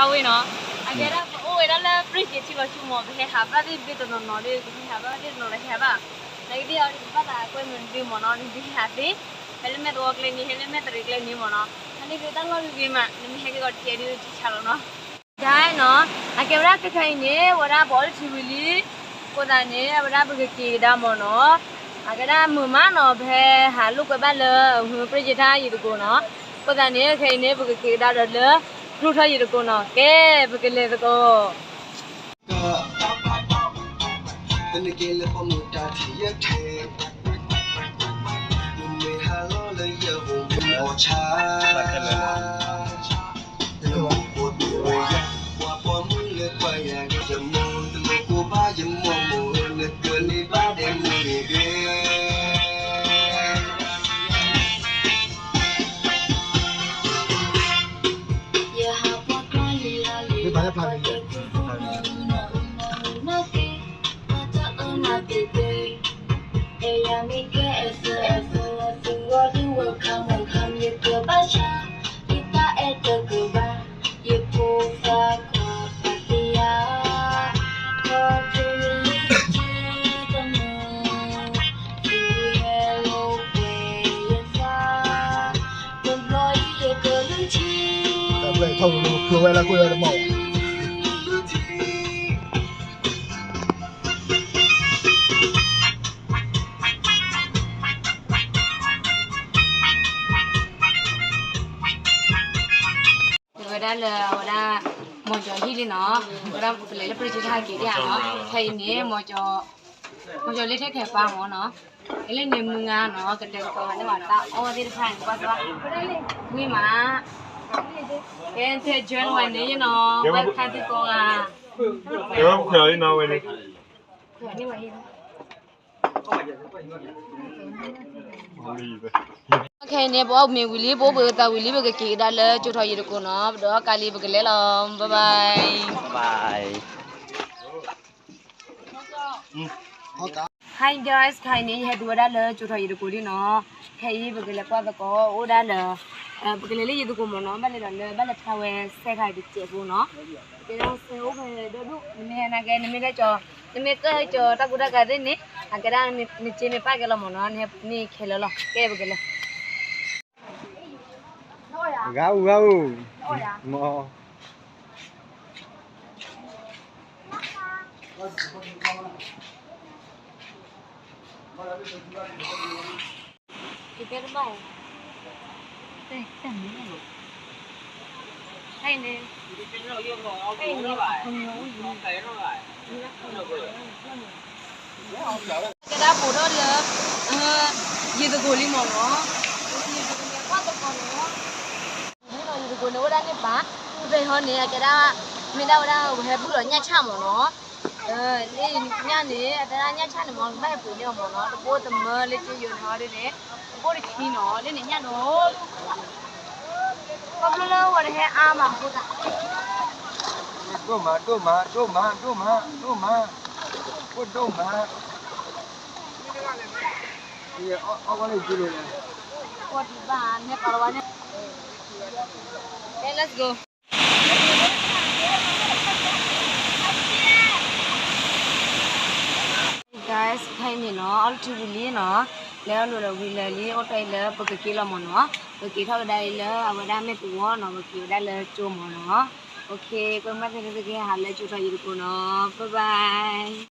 အဝဲနီၤ, အကဲဒၣ်ပအိၣ်ဝဲဒၣ်လၢ bridge ထံလီၤဆူမး ပဟဲဟးဘၣ်သ့ၣ်တနီၤနီၤဒီး ပဟဲဟးဘၣ်သ့ၣ်တနီၤလီၤဟဲဘၣ်, နကဒ်အီၤဒီး ပဘၣ်သးကွဲမုာ်တဒုမးနီၤ နဒုးဟဲဟးသ့, ဟဲလၢမဲာ်သဝီကျဲန့ၣ် ဟဲလၢမဲာ်သရံးကျဲန့ၣ်မးနီၤ, ဟဲန့ၣ်ဒုးတၢ်လီၢ်ဂ့ၤဂ့ၤမး နမ့ၢ်ဟဲက့ၤကီးတကဲဒုးတဆါလီၤနီၤ. ဒ်နီၤ, အကဲဝဲဒၣ်ခဲခါအံၤန့ၣ် ဝဲဒၣ်ပှၤအိၣ်လၢထံဝံၤလံ, အဃိသတးန့ၣ် အဝဲဒၣ်ပကက့ၤကဒါမးနီၤ, အကဲဒၣ်မုာ်မးနီၤ ပဟဲဟးလိာ်ကွဲဘၣ်လၢ bridge ထံယံၤသကိးနီၤ, အဃိသတးန့ၣ် ခဲအံၤန့ၣ် ပကက့ၤကဒါဒီးလၢ ကျိထီယံၤသကိးနီၤ, ကဲ ပကလဲၤသကိး ဝဲဒၣ်လၢအဝဲဒၣ် မီၤကၠီၤဟံၣ်လံနီၤ, ဝဲဒၣ်ပလဲၤလၢ bridge ထံက့ၤဒၣ်နီၤ, ခဲအံၤန့ၣ် မီၤကၠီၤလၢထဲခဲပၢ်မးနီၤ, လၢန့ၣ်မုၢ်ဂၤနီၤ ကတဲာ်ကတီၤဂၤန့ၣ်ဘၣ် တၢ်အီၣ်သ့ၣ်တဖၣ်န့ၣ် ကွၢ်ကွၢ်, ဝံၤမး, ကဲထဲ join ဝဲန့ၣ်နီၤ, ဝဲခါသံကိးဂၤ, ကဲဝဲပခွဲးအီၤလံနီၤဝဲန့ၣ် ခဲအံၤန့ၣ် ပအီၣ်မ့ၤဝံၤလံ ပအိၣ်ဘှံးသးဝံၤလံ ပကက့ၤကဒါလၢကၠိထီၣ်ယံၤတကိးနီၤ, ပဒီးအီၣ်ကါလံ ပကလဲၤလီၤ, bye bye. Hi guys, ခဲအံၤန့ၣ် ယဟဲတုၤဝဲဒၣ်လၢကၠိထီၣ်ယံၤတကိးလံနီၤ, ခဲအံၤပကလဲၤကွၢ်သကိး အိၣ်ဒၣ်လၢ ပကလဲၤလၢယံၤတကိးမးနီၤ, ဘၣ်လဲၤဒီးလၢ ဘၣ်လဲၤဖျါဝဲစဲခါတစဲးဖိနီၤ, ကဲဒၣ်စဲအိၣ်ဖဲဒိၣ်ဒိၣ်, နမ့ၢ်ဟဲနာ်က့ နမ့ၢ်ကၠီၤ နမ့ၢ်ကၢၢ်ကၠီၤတၢ်ကူတၢ်ကၤသ့ၣ်န့ၣ်, အကဲဒၣ်နမ့ၢ်စ့မ့ၢ်ပၢ်ကဲလီၤမးနီၤ, နဟဲန့ၣ်ခဲလၢာ်လီၤ, ကဲပကလဲၤ ဂၤအူဂၤအူ, မ့ၢ် ကဲဒၣ်ပိာ်ထီၣ်လၢ ယံၤသကိးလံမးနီၤ, ယံၤသကိးန့ၣ် ကွၢ်သကိးနီၤ, ယံၤသကိးန့ၣ် အိၣ်ဒၣ်န့ၣ်ပၢ်, ဖဲဟီန့ၣ် အကဲဒၣ် မ့ၢ်ဒၣ်ဝဲဒၣ် ပဟဲဘူၣ်ဒီးညၣ်ဆၣ်မးနီၤ, လၢညၣ်န့ၣ် အကဲဒၣ်ညၣ်ဆၣ်န့ၣ်မး ကဘၣ်ဟဲပှ့ၤန့ၢ်အီၤမးနီၤ, တဘိတမၢလၢကယိၤန့ၣ်ဟီဒ်န့ၣ်, တဘိတဆံနီၤ, လၢန့ၣ်ညၣ်ဒိၣ် ခီဖျိလၢဝဲတဟဲအါမးအဃိသတး, ဒိၣ်မး ဒိၣ်မး ဒိၣ်မး ဒိၣ်မး ဒိၣ်မး, အိၣ်ဒိၣ်မး, အီၣ်ကွၢ်န့ၣ်က့ၤလိာ်လဲၣ်, ကွၢ်ဒံးဘၣ် နဲကီးလီၤဝဲန့ၣ်, ကဲ let's go. Guys, ခဲအံၤန့ၣ်နီၤ အီၣ်လၢထံဝံၤလံနီၤ, လဲၤအီၣ်လိာ်ဒီးဝံၤလၢာ်လံ အိၣ်တ့ၢ်အံၤလၢပကက့ၤလီၤမးနီၤ, ပက့ၤထီၣ်ကဒါအံၤလၢအဝဲဒၣ်မဲာ်သဝီနီၤ, ပက့ၤဝဲဒၣ်လၢကၠိမးနီၤ, okay, ကွဲမုာ်သ့ၣ်တက့ၢ် ဟးလၢကၠိထီၣ်ယံၤတကိးနီၤ, bye bye.